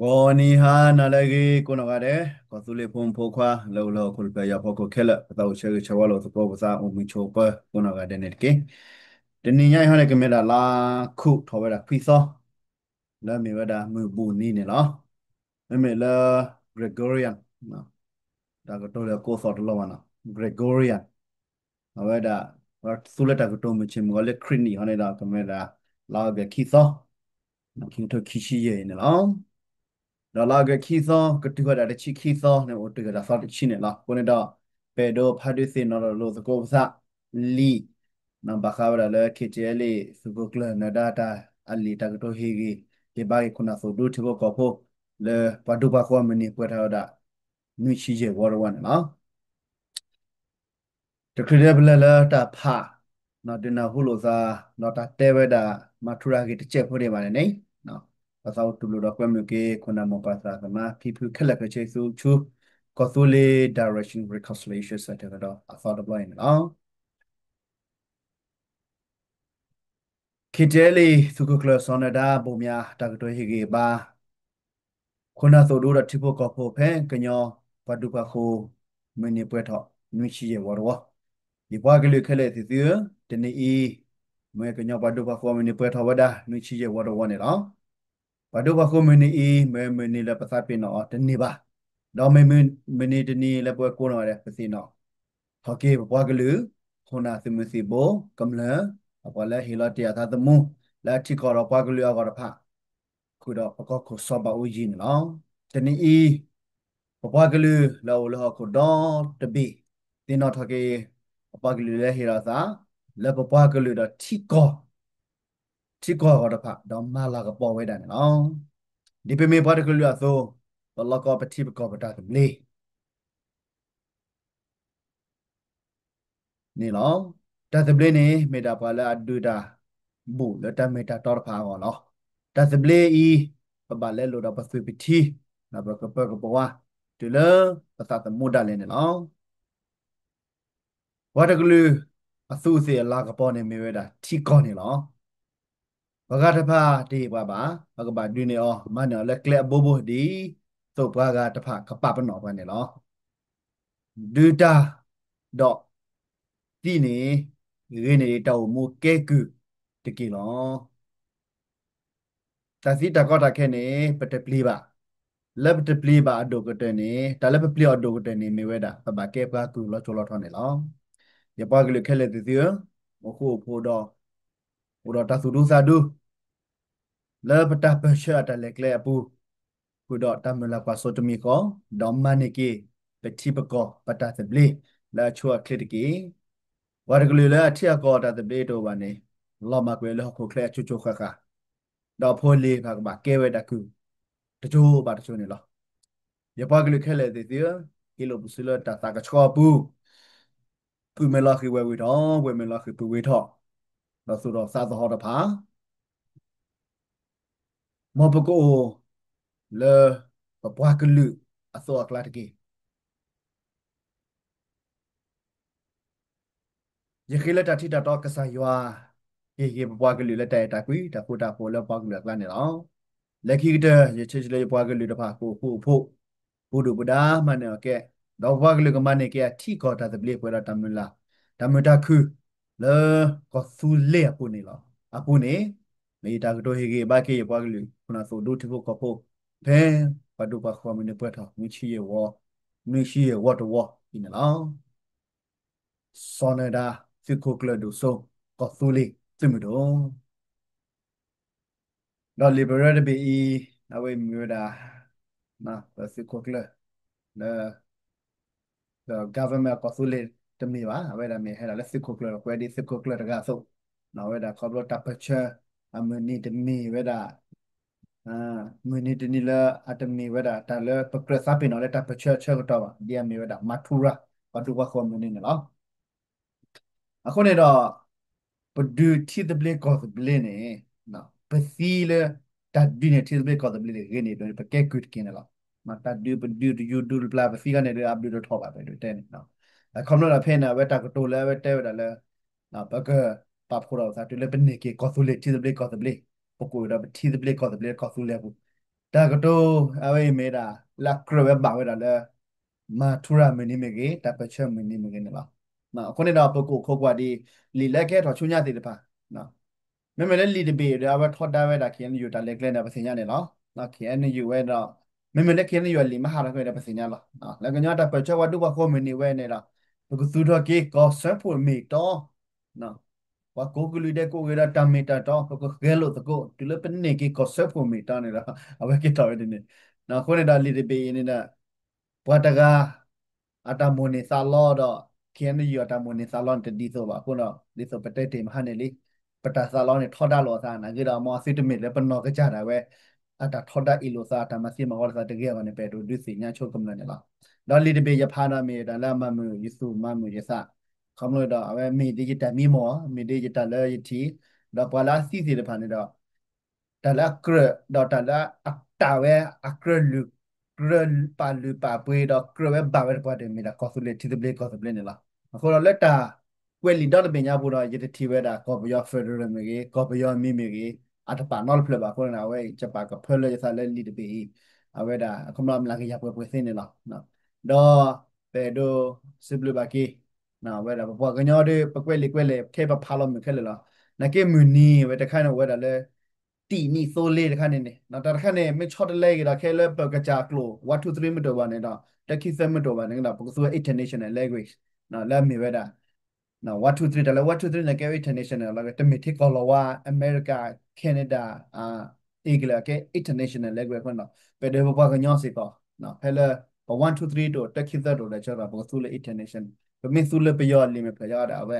ဂီၤနံၤဟါနၤလၢအဂ့ၤ ကိးနီၢ်ဂၤဒဲး, ကီၢ်သူလ့ၤဖိမုၣ်ဖိခွါ လၢအိၣ်လၢဟီၣ်ခိၣ်လၢပျၢၤယွၤဖီခိၣ်ခဲလၢာ် ပသးအိၣ်ဆၢဂ့ၤဆၢဝါလိာ်သကိးပသးအိၣ်မုာ်ဆိးပၢၤကိးနီၢ်ဂၤဒဲးန့ၣ်တက့ၢ်. တနံၤညါအံၤဟီန့ၣ် ကမ့ၢ်ဒၣ်လါခူၣ်ထီၣ်ဝဲဒၣ်ခွံသီ လၢမ့ၢ်ဝဲဒၣ်မုၢ်ဘူၣ်နံၤန့ၣ်လီၤ. မ့မ့ၢ်လၢ Gregorian တၢ်ကတိၤလၢကိးသီၣ်တလီၢ်ဘၣ်နီၤ Gregorian အဝဲဒၣ် ပှၤသူလၢတၢ်ကတိၤမုၢ်ဆ့ၣ်မုၢ်ဂီၤလၢခရံာ်နံၣ်ဟီန့ၣ်ဒီး ကမ့ၢ်ဝဲဒၣ် လါအီကူးခံသီ ခံကထိခံဆံယဲၢ်အံၤန့ၣ်လီၤ. ဒီးလါအီကူးခံသီ ကတုၤဃီၤဒၣ်တဆံခံသီန့ၣ် အိၣ်တ့ၢ်ကဒီးသီတဆံန့ၣ်လီၤ. အဃိန့ၣ်ဒီး ပအဲၣ်ဒိးဖးဒုးသ့ၣ်နီၣ်ထီၣ်လိာ်သကိးပသးလံာ် ဘၣ်ဃးဝဲဒၣ်လၢ KTLA သုးခိၣ်ကျၢၢ်နၢၤဒါတၢ်အလံာ်တၢ်ကတိၤဟ့ၣ်ဂံၢ်ဟ့ၣ်ဘါက့ၤခိၣ်နၢ်သိၣ်ဒူထံဖိကီၢ်ဖိ လၢပှၤဒူပှၤဃိၤအမုၢ်နံၤပှဲၤထီၣ်ဝဲဒၣ် နွံဆံယဲၢ်ဝီတဝီန့ၣ်လီၤ. တချုးဒံးပလဲၤလၢတၢ်ဖး ဒုးနၢ်ဟူလိာ်သး ဒီးတၢ်တဲဝဲဒၣ် မၤထူရၤဂ့ၤတစဲးဖိဒံးဘၣ်န့ၣ်န့ၣ် ပသးအိၣ်တူၢ်လိာ်ဒီးကွဲမုာ်က့ၤ ခိၣ်နၢ်မိၢ်ပၢ်သရၣ်သမါ ဖံဖုခဲလၢာ်ခဲဆ့ သူဆူ ကီၢ်သူလ့ၤ Direction Reconciliation Centre ကဒီးအသီတဘျီအံၤန့ၣ်လီၤ. KTLA သုးခိၣ်ကျၢၢ်စီၤနၢၤဒါဘိၣ်မၠး တၢ်ကတိၤဟ့ၣ်ဂံၢ်ဘါ ခိၣ်နၢ်သိၣ်ဒူဒီးထံဖိကီၢ်ဖိဖဲကညီပှၤဒူပှၤဃိၤ မုၢ်နံၤပှဲၤထီၣ် နွံဆံယဲၢ်ဝီတဝီ, ယပှၤကလုာ်ခဲလၢာ်သ့ၣ်သုဧၢ, တနံၤအံၤ မ့ၢ်ကညီပှၤဒူပှၤဃိၤမုၢ်နံၤပှဲၤထီၣ်ဝဲဒၣ် နွံဆံယဲၢ်ဝီတဝီန့ၣ်လီၤ. ပှၤဒူပှၤဃိၤမုၢ်နံၤအံၤ မ့ၢ်မုၢ်နံၤလၢပသးပ့ၤနီၣ်အီၤတန့ၢ်ဘၣ်, ဒီးမ့ၢ်မုၢ်နံၤတနံၤလၢပဝဲကိးနီၢ်ဂၤဒဲး ပသ့ၣ်နီၣ်ထီၣ်က့ၤပပှၤကလုာ်, ခိၣ်နၢ်သုးမုၢ်သံၣ်ဘိ ကမျၢၢ်, ပှၤလၢဟ့ၣ်လီၤတ့ၢ်အသးသမူ လၢအထံကီၢ်ဒီးပှၤကလုာ်အဂီၢ်တဖၣ် ဃုာ်ဒီးပကီၢ်ခိၣ်စီၤဘးအူကၠံန့ၣ်လီၤ. တနံၤအံၤ ပပှၤကလုာ်လၢအအိၣ်လၢဟီၣ်ခိၣ်ဒီတဘ့ၣ် သ့ၣ်နီၣ်ထီၣ်က့ၤ ပပှၤကလုာ်လၢဟ့ၣ်လီၤသး လၢပပှၤကလုာ်ဒီးထံကီၢ် ထံကီၢ်အဂီၢ်တဖၣ် ဒီးမၤလၤကပီၤဝဲဒၣ်န့ၣ်လီၤ. ဒ်ပမ့ၢ်ပှၤတကလုာ်အသိး ပလီၢ်ကီၢ်ပထံပကီၢ်ပတၢ်သဘျ့ န့ၣ်လီၤ. တၢ်သဘျ့န့ၣ် မ့ၢ်ဒၣ်ပှၤလၢအဒုးတၢ်ဘူၣ်လၢတၢ်မ့ၢ်တၢ်တီတဖၣ်အဂီၢ်လီၤ. တၢ်သဘျ့အံၤ ပဘၣ်လဲလိာ်ဒီးပသွံၣ်ပထံ ဒီးပကပၢၤကပဝါ တုၤလၢပသးသမူဒၣ်လဲာ်န့ၣ်လီၤ. ပှၤတကလုာ်အသူးအသ့ၣ်အလၤကပီၤန့ၣ်မ့ၢ်ဝဲဒၣ်ထံကီၢ်န့ၣ်လီၤ. ပှၤဂၤတဖၣ်တဟ့ၣ်ပှၤဘၣ်, ပကဘၣ်ဒုးန့ၢ်အီၤ မၤန့ၢ်အီၤလၢကျဲအဘိဘိ ဒ်သိးပှၤဂၤတဖၣ်ကပာ်ပနီၣ်ပှၤန့ၣ်လီၤ. ဒုးတၢ်ဒီးသံန့ၣ် ဂ့ၤန့ၢ်တၢ်အိၣ်မူကဲကုၢ်တက့ၢ်လီၤ. တၢ်သံတၢ်ကီတၢ်ခဲန့ၣ် ပတပျံၤဘၣ်. လၢပတပျံၤဘၣ်အဒိၣ်ကတၢၢ်န့ၣ် တၢ်လၢပပျံၤအီၤဒိၣ်ကတၢၢ်န့ၣ် မ့ၢ်ဝဲဒၣ် ပဘၣ်ကဲပှၤကုၢ်လီၤစိၤလီၤထီန့ၣ်လီၤ. ယပှၤကလုာ်ခဲလၢာ်သ့ၣ်သုဧၢ, အိၣ်ဃူအိၣ်ဖိးဒီး အိၣ်ဒီးတၢ်သူၣ်ဒူသးဒူ လၢပတၢ်ပၢၢ်ဆၢအတၢ်လဲၤကျဲအပူၤ ဃုာ်ဒီးတၢ်မုၢ်လၢ်ကွၢ်စိတမံၤဃီ, ဒီးမၤန့ၢ်က့ၤ ပထံပကီၢ်ပတၢ်သဘျ့ လၢအဆိအချ့တက့ၢ်. ပှၤတကလုာ်လၢအထံအကီၢ်တၢ်သဘျ့တအိၣ်ဘၣ်န့ၣ် လီၤမၢ်ကွံာ်လၢဟီၣ်ခိၣ်ချၢအကၠိကၠိဃၣ်ဃၣ်, ဒီးဖိလံၤတဖၣ်ကဘၣ်ကဲဝဲဒၣ်ကုၢ် တကၠိဘၣ်တကၠိန့ၣ်လီၤ. ယပှၤကလုာ်ခဲလၢာ်သ့ၣ်သုဧၢ, ဟ့ၣ်လိာ်ပစုလၢတၢ်သးကဆှီအပူၤ, ပုၢ်မ့ၢ်လီၤဃံၤဝဲၢ်ဝံၤထီၣ်, ဝဲၢ်မ့ၢ်လီၤဃံၤပုၢ်ဝံၤထီၣ်, ဒီးသူၣ်ထီၣ်သးသဟီၣ်တဖၣ် မ်ပကအိၣ်လၢပပှၤကလုာ်အသိးအကျါတက့ၢ်. ယဃ့လၢတၢ်ထံတၢ်တီကစၢ်ယွၤ ကဟ့ၣ်က့ၤပပှၤကလုာ်လၢတၢ်အဲၣ်တၢ်ကွံ တၢ်ဃူတၢ်ဖိးလၢပပှၤကလုာ်အကျါန့ၣ်လီၤ. လၢခံကတၢၢ် ယဆၢဆၢလၢယပှၤကလုာ်တဖၣ်ကအိၣ်ဃူအိၣ်ဖိး ပူၤဒုၣ်ပူၤဒါမၤန့ၢ်အီၤကဲ, ဒီးပပှၤကလုာ်ကမၤန့ၢ်က့ၤအထံကီၢ်တၢ်သဘျ့ပှဲၤဒီးတၢ်မုၢ်လၢ် တၢ်မုာ်တၢ်ခုၣ် လၢကီၢ်သူလ့ၤအပူၤန့ၣ်လီၤ. အပူၤန့ၣ် မ့ၢ်ယတၢ်ကတိၤဟ့ၣ်ဂံၢ်ဘါက့ၤယပှၤကလုာ် ခိၣ်နၢ်သိၣ်ဒူထံဖိကီၢ်ဖိ ဖဲပှၤဒူပှၤဃိၤမုၢ်နံၤပှဲၤထီၣ် နွံဆံယဲၢ်ဝီ, နွံဆံယဲၢ်ဝီတဝီအံၤန့ၣ်လီၤ. စီၤနၢၤဒါ သုးခိၣ်ကျၢၢ်ဒိၣ်စိ ကီၢ်သူလ့ၤသုးမုၢ်ဒိၣ် ဒီးလံာ်ပရၢတဘ့ၣ်အံၤ အဝဲမ့ၢ်ဝဲဒၣ် ပသုးခိၣ်ကျၢၢ် လၢ government ကီၢ်သူလ့ၤတမ့ၢ်ဘၣ်, အဝဲဒၣ်မ့ၢ်ဟဲဒၣ်လၢသုးခိၣ်ကျၢၢ် ကွဲးဒ်သုးခိၣ်ကျၢၢ်တဂၤအသိး, အဝဲဒၣ်ခီဖျိတၢ်ပၢၢ်ဆၢ အမုၢ်နံၤတမ့ၢ်ဝဲဒၣ် မုၢ်နံၤတနံၤလၢအတမ့ၢ်ဝဲဒၣ် တၢ်လၢပကြၢးသးပ့ၤနီၣ်လၢတၢ်ပၢၢ်ဆၢအဆၢကတီၢ်ဘၣ်, ဒ်အမ့ၢ်ဝဲဒၣ် မၤထူရၤ ပှၤဒူပှၤဃိၤမုၢ်နံၤန့ၣ်လီၤ. အဃိန့ၣ်ဒီး ပဒုးထံသဘျ့ကီၢ်သဘျ့န့ၣ် ပသံလၢ တၢ်ဒုးန့ၢ်ထံသဘျ့ကီၢ်သဘျ့န့ၣ် ဂ့ၤန့ၢ်ဒိၣ်န့ၢ် ပကဲကုၢ်တက့ၢ်န့ၣ်လီၤ. တၢ်ဒုးပဒုးတယူၤဒုးတပျၢ်ပသံခါန့ၣ်ဒီး အဘျုးတထီၣ်ဘၣ် ပဒုးတဲန့ၣ်, အခီပညီဒီးဖဲန့ၣ် အဝဲတၢ်ကတိၤလၢအဝဲတဲဝဲဒၣ်လၢ ပကပာ်ဖှိၣ်ထီၣ်ပသးတုၤလၢပန့ၢ်က့ၤကီၢ်သူလ့ၤထံသဘျ့ကီၢ်သဘျ့, ပကအိၣ်ဒီးပထံသဘျ့ကီၢ်သဘျ့ကီၢ်သူလ့ၤအပူၤ တၢ်ကတိၤ အဝဲအံၤမ့ၢ်ဒၣ် လၢအကြၢးဝဲဘၣ်ဝဲဒၣ်လၢ မၤထူရၤမုၢ်နံၤမ့ၢ်ဂ့ၤ တၢ်ပၢၢ်ဆၢမုၢ်နံၤမ့ၢ်ဂ့ၤန့ၣ်လီၤ. အဃိန့ၣ်ဒီး ပကအိၣ်ခိးကွၢ်ဒ် လံာ်လၢကဟဲထီၣ်ဆူညါသ့ၣ်တဖၣ် မ့မ့ၢ်လၢလံာ်တဘ့ၣ်ဒီး အဝဲထီဒါဝဲဒၣ် ခ့ၣ်အဲၣ်ယူၣ် တၢ်လဲၤကျဲန့ၣ် ပသ့ၣ်ညါန့ၣ်လီၤ. ခ့ၣ်အဲၣ်ယူၣ်ဝဲဒီး မ့မ့ၢ်လၢ ခ့ၣ်အဲၣ်ယူၣ် အလံာ်မ့ၢ်ဟးထီၣ်ကွံာ်ဒီး ပသ့ၣ်ညါလီၤ. လၢကညီတၢ်ပၢၢ်ဆၢပှၤဒူပှၤဃိမုၢ်နံၤဝဲန့ၣ်ဒီး ပကသူၣ်ထီၣ်က့ၤကီၢ်စၢဖှိၣ်မ့ၢ်တီ ပှၤကိးကလုာ်ဒဲးကအိၣ်ဂ့ၤဒီးတၢ်မ့ၢ်တၢ်တီ ပကဂဲၤလိာ်သကိး တုၤလၢပန့ၢ်က့ၤကီၢ်စၢဖှိၣ်မ့ၢ်တီန့ၣ်ဒီး အဝဲက့ၤထီၣ်ဝဲဒ်န့ၣ်. အဃိန့ၣ်ဒီးလံာ်တဘ့ၣ်အံၤန့ၣ်ဒီး ပှၤတဂၤ အတၢ်မိၣ်န့ၢ်သးလီဒီး ခ့ၣ်အဲၣ်ယူၣ် အတၢ်မိၣ်န့ၢ်သးလီန့ၣ်တဒ်သိးဘၣ်အဃိဒီး ဒ်သိးပတဲတ့ၢ်မဟါန့ၣ်လံ ပတၢ်သးလီန့ၣ်ထီဒါလိာ်အသးနာ်က့ဒီး မ်အသုတမ့ၢ်လၢပနီၢ်ကစၢ်ဒၣ်ဝဲ အတၢ်ထီဒါအ့ၣ်လိာ်သး အတၢ်မၤသံမၤဝီလိာ်သးတဂ့ၤအဂီၢ်န့ၣ် ပအဲၣ်ဒိးဒုးသ့ၣ်ညါဆိကမျၢၢ်န့ၣ်လီၤ. ဒီးလံာ်တဘ့ၣ်ယဖးဒီးမ့ၢ်တၢ်လၢအမၤမုာ်ယသူၣ်မၤမုာ်ယသး ခီဖျိဒီးအဝဲမ့ၢ်ဒ်ယတၢ်မံမီၢ် မ့ၢ်ဒ်ယတၢ်လၢယထံၣ် ဒီးပှၤလၢအသံသ့ၣ်တဖၣ်န့ၣ်ဒီး တၢ်လၢအကြၢး ဒီးတၢ်လၢအတၢ်ဝဲ အကြၢးလုၢ် ကြၢးပာ်လုၢ်ပာ်ပှ့ၤဒီးကြၢးဝဲဘၣ်ဝဲတပှၤဒၣ်မ့ၢ်ဒၣ်ကီၢ်သူလ့ၤထံသဘျ့ကီၢ်သဘျ့န့ၣ်လီၤ. အဃိဒီးလၢတၢ်ကွဲးလံာ်ဒီတဘ့ၣ်ညါပူၤဒီး ယတထံၣ်ဝဲဒၣ်ကီၢ်ပယီၤ federal မ့ၢ်ဂ့ၤ ကီၢ်ပယီၤမံၤမ့ၢ်ဂ့ၤ အတပာ်နီတဖျၢၣ်ဘၣ်အဃိန့ၣ် အဝဲအံၤယပာ်ကဖၢလၢယသးလၢလံာ်တဘ့ၣ်အံၤ အဝဲဒၣ်အခီပညီမျးကယၤပှဲၤပှဲၤသ့န့ၣ်လီၤ. ဒီး ပအဲၣ်ဒိးစံးဘျုးဘၣ်က့ၤ ဝဲဒၣ်ပပှၤကညီဒီး ပကွဲးလံာ်ကွဲးလဲၢ်ခဲအံၤပဖးလီၤမုၢ်ခဲလၢာ်လီၤ. နာ်က့မုၢ်နံၤဝဲတခါန့ၣ် အိၣ်ဝဲဒၣ်လၢ တံၢ်နံၣ်သိလ့တခါန့ၣ်န့ၣ် တၢ်တခါန့ၣ် မ့ၢ်ဆီတလဲက့ၤဒီး ခဲလၢပကစၢ်ကျိာ် one two three မ့ၢ်တအိၣ်ဘၣ်န့ၣ်ဒီး တၢခံသၢမ့ၢ်တအိၣ်ဘၣ်န့ၣ်ဒီး ပကသူဝဲ international language လၢအမ့ၢ်ဝဲဒၣ် one two three တၢ်လၢ one two three န့ၣ်ကဲဝဲ international လီၤ တမ့ၢ်ထဲကီၢ်လီၤဝါ အမဲရကၤ Canada English ကဲ international language အဃိန့ၣ်ဒီး ပအဲၣ်ဒိးပပှၤကညီစ့ၢ်ကီး ဖဲလၢပ one two three တအိၣ် တၢခံသၢတအိၣ်ဒီး ကဒီးပကသူလၢ international ပမ့ၢ်သူလၢပယီၤလံာ်မဲာ်ဖျၢၣ်ယီၤဒီး အဝဲ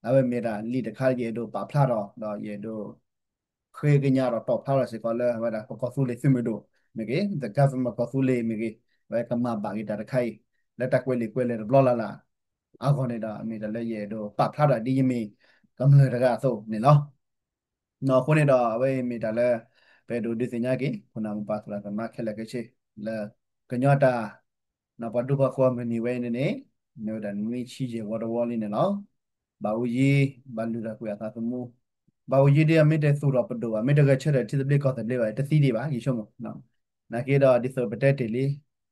အဝဲမ့ၢ်ဒၣ်လံာ်တခါယအဲၣ်ဒိးပာ်ဖျါထီၣ် ဒီးယအဲၣ်ဒိး ဃ့ကညးဒီးတီၣ်ဖျါထီၣ်စ့ၢ်ကီးလၢအဝဲဒၣ်ပကီၢ်သူလ့ၤသုးမုၢ်ဒိၣ်မ့ၢ်ဂ့ၤ the government ကီၢ်သူလ့ၤမ့ၢ်ဂ့ၤ အဝဲကမၤဘၣ်က့ၤတၢ်တခါအံၤ လၢတၢ်ကွဲးလံာ်ကွဲးလဲၢ်တဘျီလၢ်လၢ် အဂီၢ်န့ၣ်ဒီး မ့ၢ်တၢ်လၢယအဲၣ်ဒိးပာ်ဖျါထီၣ်ဒ်ယမ့ၢ်ကမျၢၢ်တဂၤအသိးန့ၣ်လီၤ. အဃိန့ၣ်ဒီး အဝဲအံၤမ့ၢ်တၢ်လၢ ပအဲၣ်ဒိးဒုးသ့ၣ်ညါက့ၤ ခိၣ်နၢ်မိၢ်ပၢ်သရၣ်သမါခဲလၢာ်ခဲဆ့ လၢကညီတၢ် ပှၤဒူပှၤဃိမုၢ်နံၤဝဲအံၤန့ၣ်န့ၣ် မ့ၢ်ဝဲဒၣ်နွံဆံယဲၢ်ဝီတဝီလံန့ၣ်လီၤ. ဘၣ်အူယံၤ ဘၣ်လုၢ်ထီၣ်ကွံာ်အသးသမူ ဘၣ်အူယံၤဒ်အမ့ၢ်တသူၣ်ထီၣ်ပဒိၣ်ဘၣ် မ့ၢ်တဂဲၤဆၢထၢၣ်ထံသဘျ့ကီၢ်သဘျ့ဘၣ် တသံဒံးဘၣ် ယဆိကမိၣ် နာ်က့ဒီးဒ်သိးပတဲတ့ၢ်လံ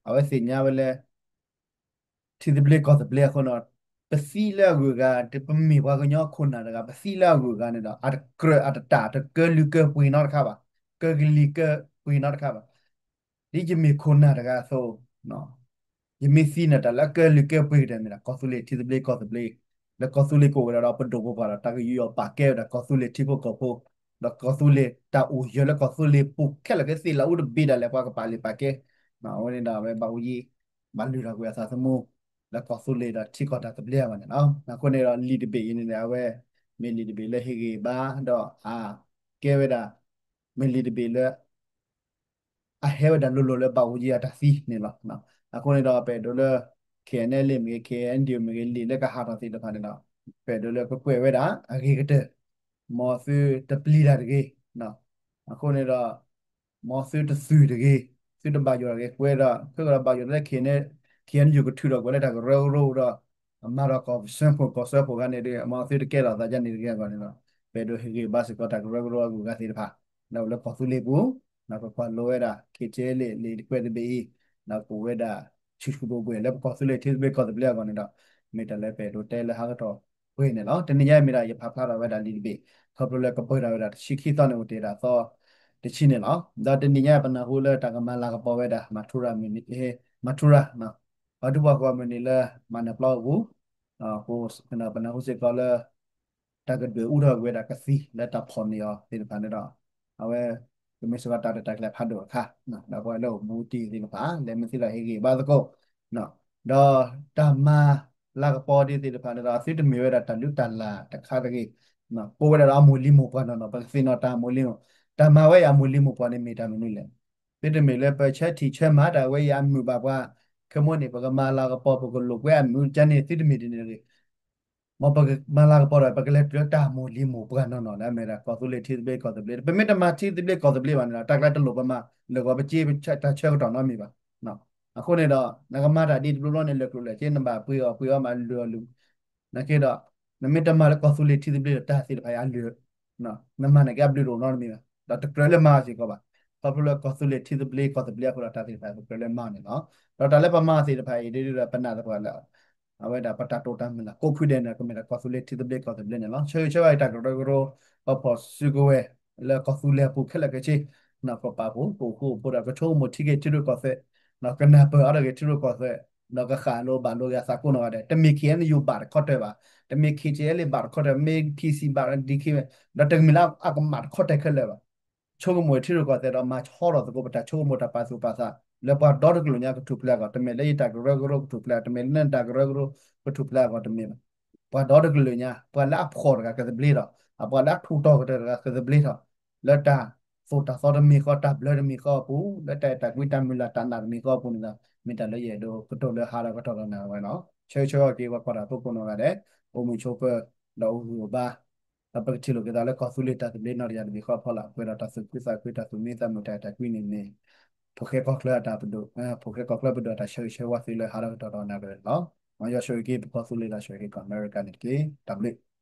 အဝဲသ့ၣ်ညါဝဲလၢ ထံသဘျ့ကီၢ်သဘျ့အဃိန့ၣ် ပသံလၢအဂုၤအဂၤ ပမ့ၢ်ပှၤကညီခိၣ်နၢ်တဂၤ ပသံလၢအဂုၤအဂၤန့ၣ်ဒီး အတကြၢးအတတၢ်တကၢလုၢ်ကၢပှ့ၤနီတခါဘၣ်, ကၢကလံၤကၢပှ့ၤနီတခါဘၣ်. ဒ်ယမ့ၢ်ခိၣ်နၢ်တဂၤအသိး ယမ့ၢ်သံန့ၣ်တၢ်လၢအကၢလုၢ်ကၢပှ့ၤကတၢၢ်မ့ၢ်ဒၣ် ကီၢ်သူလ့ၤထံသဘျ့ကီၢ်သဘျ့, လၢကီၢ်သူလ့ၤကအိၣ်ဝဲဒၣ်ဒီးပဒိၣ်ပပှၢ်ဒီး တၢ်ကယူးယီၣ်ပာ်ကဲဝဲဒၣ်ကီၢ်သူလ့ၤထံဖိကီၢ်ဖိ, ဒီးကီၢ်သူလ့ၤတၢ်အိၣ်ယၢၤလၢကီၢ်သူလ့ၤပူၤခဲလၢာ်ကသ့ၣ်လၢအူတဘ့ၣ်ဒၣ်လဲာ် ပှၤကပာ်လုၢ်ပာ်ကဲ, အဝဲန့ၣ်ဒီးအဝဲဘၣ်အူယံၤ ဘၣ်လုၢ်ထီၣ်ကွံာ်အသးသမူ လၢကီၢ်သူလ့ၤဒီးထံကီၢ်တၢ်သဘျ့အဂီၢ်န့ၣ်လီၤ. အဃိန့ၣ်ဒီးလံာ်တဘ့ၣ်အံၤန့ၣ်န့ၣ် အဝဲ မ့ၢ်လံာ်တဘ့ၣ်လၢဟ့ၣ်ဂ့ၤဘၣ်ဒီးအကဲဝဲဒၣ် မ့ၢ်လံာ်တဘ့ၣ်လၢ အဟဲဝဲဒၣ်လိၤလိၤလၢဘၣ်အူယံၤအတၢ်သံန့ၣ်လီၤ. အဃိန့ၣ်ဒီးပအဲၣ်ဒိးလၢ ခ့ၣ်အဲၣ်အဲၣ်လ့မ့ၢ်ဂ့ၤ ခ့ၣ်အဲၣ်အဲၣ်ယူၣ်မ့ၢ်ဂ့ၤ လံာ်လၢကဟးထီၣ်သ့ၣ်တဖၣ်န့ၣ်ဒီး ပအဲၣ်ဒိးလၢကကွဲးဝဲဒၣ်အဂ့ၤကတၢၢ်, မ်သုတပျံၤတၢ်တဂ့ၤ, အဃိန့ၣ်ဒီး မ်သုတသုးတဂ့ၤ, သုတဘၣ်ယိၣ်တၢ်တဂ့ၤ, ကွဲးဒီး ခဲကဒီးဘၣ်ယိၣ်လၢ ခ့ၣ်အဲၣ်ယူၣ်ကထုးထီၣ်ကွံာ်လၢတၢ်ကရၢကရိဒီး အမၤဒီးကီၢ်စၢဖှိၣ် ကီၢ်စၢဖှိၣ်ခါန့ၣ်ဒီး မ်သုတကဲထီၣ်သးဒ်န့ၣ်တဂ့ၤအဂီၢ်န့ၣ်ဒီး ပအဲၣ်ဒိးဟ့ၣ်ဂ့ၤဘၣ်စ့ၢ်ကီးတၢ်ကရၢကရိအဂုၤအဂၤသ့ၣ်တဖၣ် လၢအိၣ်လၢကီၢ်သူလ့ၤပူၤ, ဒီးပကွၢ်လိဝဲဒၣ် ခ့ၣ်အဲၣ်လ့ လံာ်ကွဲးတဘ့ၣ်အံၤ, ဒီးကအိၣ်ဝဲဒၣ် ဆူၣ်ဆူၣ်ဘိၣ်ဘိၣ်လၢပကီၢ်သူလ့ၤထံသဘျ့ကီၢ်သဘျ့အဂီၢ်န့ၣ်ဒီး မ့ၢ်တၢ်လၢပအဲၣ်ဒိးတဲလၢဟးကတီၢ်ပှဲၤန့ၣ်လီၤ. တနံၤညါမ့ၢ်ဒၣ်ယဖးဖျါထီၣ်ဝဲဒၣ်လံာ်တဘ့ၣ် ခီဖျိလၢကပၢၢ်ထီၣ်ဝဲဒၣ်တဆံခံသီန့ၣ် အိၣ်တ့ၢ်ဒၣ်သီတဆံန့ၣ်လီၤ. ဒီးတနံၤညါပနၢ်ဟူလၢတၢ်ကမၤလၤကပီၤဝဲဒၣ် မၤထူရၤမုၢ်နံၤ, မၤထူရၤ ပှၤဒူပှၤဃိမုၢ်နံၤလၢမၤနၢၤပျီအပူၤ, ပနၢ်ဟူစ့ၢ်ကီးလၢ တၢ်ကဒွဲၣ်အူထီၣ်ကွံာ်ဝဲဒၣ်ကသံၣ်လၢတၢ်ဖီၣ်န့ၢ်အီၤသ့ၣ်တဖၣ်န့ၣ်ဒီး အဝဲ ကမ့ၢ်စ့ၢ်ကီးတၢ်ရဲၣ်တၢ်ကျဲၤဖးဒိၣ်တခါ, ဒီးပှၤလၢအိၣ်မူတ့ၢ်သ့ၣ်တဖၣ် လဲၤမ့ၢ်သ့ဒီးဟ့ၣ်ဂ့ၤဘၣ်သကိး, ဒီးတၢ်မၤလၤကပီၤဒ်သ့ၣ်တဖၣ်န့ၣ်ဒီး အသုတမ့ၢ်ဝဲဒၣ်တၢ်လုၢ်တၢ်လၢ်တခါတဂ့ၤ, ကိးဝဲဒၣ်ဒီးအမိၢ်လံၤမိၢ်ပှၢ်နီၢ်နီၢ် ပကသ့ၣ်နီၣ်တၢ်အမိၢ်လံၤမိၢ်, တၢ်မၤဝဲအံၤအမိၢ်လံၤမိၢ်ပှၢ်န့ၣ်မ့ၢ်တၢ်မနုၤလဲၣ်. သုတမ့ၢ်လၢပဆၢထံၣ်ဆၢမၤတၢ်ဝဲအံၤအမုာ်ဘၣ်ပှၤ, ခဲမုၢ်န့ၣ် ပကမၤလၤကပီၤ ပကလိာ်ကွဲအမုာ်ကန့ၣ် သုတမ့ၢ်ဒ်န့ၣ်တဂ့ၤ. မ်ပကမၤလၤကပီၤဒီး ပကလဲၤတုၤလၢတၢ်မိၢ်လံၤမိၢ်ပှၢ်နီၢ်နီၢ်လၢအမ့ၢ်ဒၣ် ကီၢ်သူလ့ၤထံသဘျ့ကီၢ်သဘျ့, ပမ့ၢ်တမၤထံသဘျ့ကီၢ်သဘျ့ဘၣ်န့ၣ်ဒီး တၢ်ကျဲတလိၣ်ပမၤလၢာ်ဂီၤ ပစ့တၢ်ဆၢကတီၢ်နီတမံၤဘၣ်. အဃိန့ၣ်ဒီး နကမၤတၢ်ဒ်တဘျီဘျီန့ၣ်လၢာ်ကျိၤလၢာ်စ့ နဘၣ်ပှ့ၤအီၤပှ့ၤအီၤမးလုၢ်အီၤလုၢ်, နာ်က့ဒီး နမ့ၢ်တမၤလၢကီၢ်သူလ့ၤထံသဘျ့ဒီးတၢ်သ့ၣ်တဖၣ်အံၤအလုၢ်, နမၤန့ၣ်က့အဘျုးတအိၣ်နီတမံၤဘၣ်, ဒီးတကြၢးလၢမၤအီၤစ့ၢ်ကီးဘၣ်. ခီဖျိလၢကီၢ်သူလ့ၤထံသဘျ့ကီၢ်သဘျ့အဃိဒီး တၢ်သ့ၣ်တဖၣ်ပကြၢးလၢမၤန့ၣ်လီၤ. ဒီးတၢ်လၢပမၤသ့ၣ်တဖၣ်အံၤ ဒ်ဒီးပနာ်သပှၢ်လၢ အဝဲဒၣ်ပတၢ်တိာ်တၢ်မုၢ်လၢ် ကိးဖုဒဲးန့ၣ် ကမ့ၢ်ဒၣ်ကီၢ်သူလ့ၤထံသဘျ့ကီၢ်သဘျ့န့ၣ်လီၤ. ဆၢဂ့ၤဆၢဝါအံၤ တၢ်ကရၢကရိ ပဖီၣ်စုကဝဲၤ လၢကီၢ်သူလ့ၤအပူၤခဲလၢာ်ခဲဆ့ ပပာ်ဖှိၣ် ပအိၣ်ဃူအိၣ်ဖိးဒီး ကဆိကမိၣ်ထံက့ၤထံရူၢ်ကီၢ်သဲး ကနၢ်ပၢၢ်အါထီၣ်က့ၤထံရူၢ်ကီၢ်သဲး ဒီးကဃၣ်လိဘၣ်လိက့ၤအသးကိးနီၢ်ဂၤဒဲး တမ့ၢ် K N U ဘၣ်တခီတၢၢ်ဘၣ်, တမ့ၢ် K T L A ဘၣ်တခီတၢၢ်, မ့ၢ် P C ဘၣ် D K ဒီးတမ့ၢ်လၢအကမၣ်တခီတၢၢ်ခဲလၢာ်ဘၣ်. ဆိကမိၣ်ထံရူၢ်ကီၢ်သဲးဒီးမၤဆီထီၣ်သကိး ပတၢ်ဆိကမိၣ်တၢ်ပာ်သူၣ်ပာ်သး လၢပှၤဒီတကလုာ်ညါကထူၣ်ဖျဲးအဂီၢ်, တမ့ၢ်လၢယတၢ်ကရၢကရိကထူၣ်ဖျဲး, တမ့ၢ်လၢနတၢ်ကရၢကရိကထူၣ်ဖျဲးအဂီၢ်တမ့ၢ်ဘၣ်. ပှၤဒီတကလုာ်ညါ ပှၤလၢအဖှီၣ်တဂၤကသဘျ့ထီၣ်, အပှၤလၢအထူးတီၤကတၢၢ်တဂၤကသဘျ့ထီၣ်, လၢတၢ်သိၣ်တၢ်သီတမံၤဃီ တၢ်ဘျၢတမံၤဃီအပူၤ, လၢတၢ်အဲၣ်တၢ်ကွံတၢ်မုၢ်လၢ်တၢ်နာ်တမံၤဃီအပူၤန့ၣ်ဒီး မ့ၢ်တၢ်လၢယအဲၣ်ဒိးကတိၤလၢဟါဒီးကတီၢ်ဒီးနၤဝဲလီၤ. ဆၢဂ့ၤဆၢဝါက့ၤပှၤကွၢ်တၢ်ဖိကိးနီၢ်ဂၤဒဲး အိၣ်မုာ်ဆိးပၢၤ ဒီးအိၣ်ဂံၢ်အိၣ်ဘါ ဒီးပကထံၣ်လိာ်က့ၤသးလၢကီၢ်သူလ့ၤတၢ်သဘျ့နီၢ်တယၢ်တမံၤဃီအဖီလာ် ပှဲၤဒီးတၢ်သူၣ်ခုသးခု တၢ်သူၣ်မံသးမုာ် တၢ်အဲၣ်တၢ်ကွံန့ၣ်န့ၣ် ဖိၣ်ဃဲကီၢ်ချၢအတၢ်ပဒိၣ်, ဖိၣ်ဃဲကီၢ်ချၢပဒိၣ်အတၢ်ဆၢဂ့ၤဆၢဝါသုလၢဟါဒီးကတီၢ်ဒီးနၤဝဲလီၤ. မ်ယွၤဆိၣ်ဂ့ၤက့ၤပကီၢ်သူလ့ၤဒီးဆိၣ်ဂ့ၤက့ၤကီၢ်အမဲရကၤန့ၣ်တက့ၢ်. တၢ်ဘျုး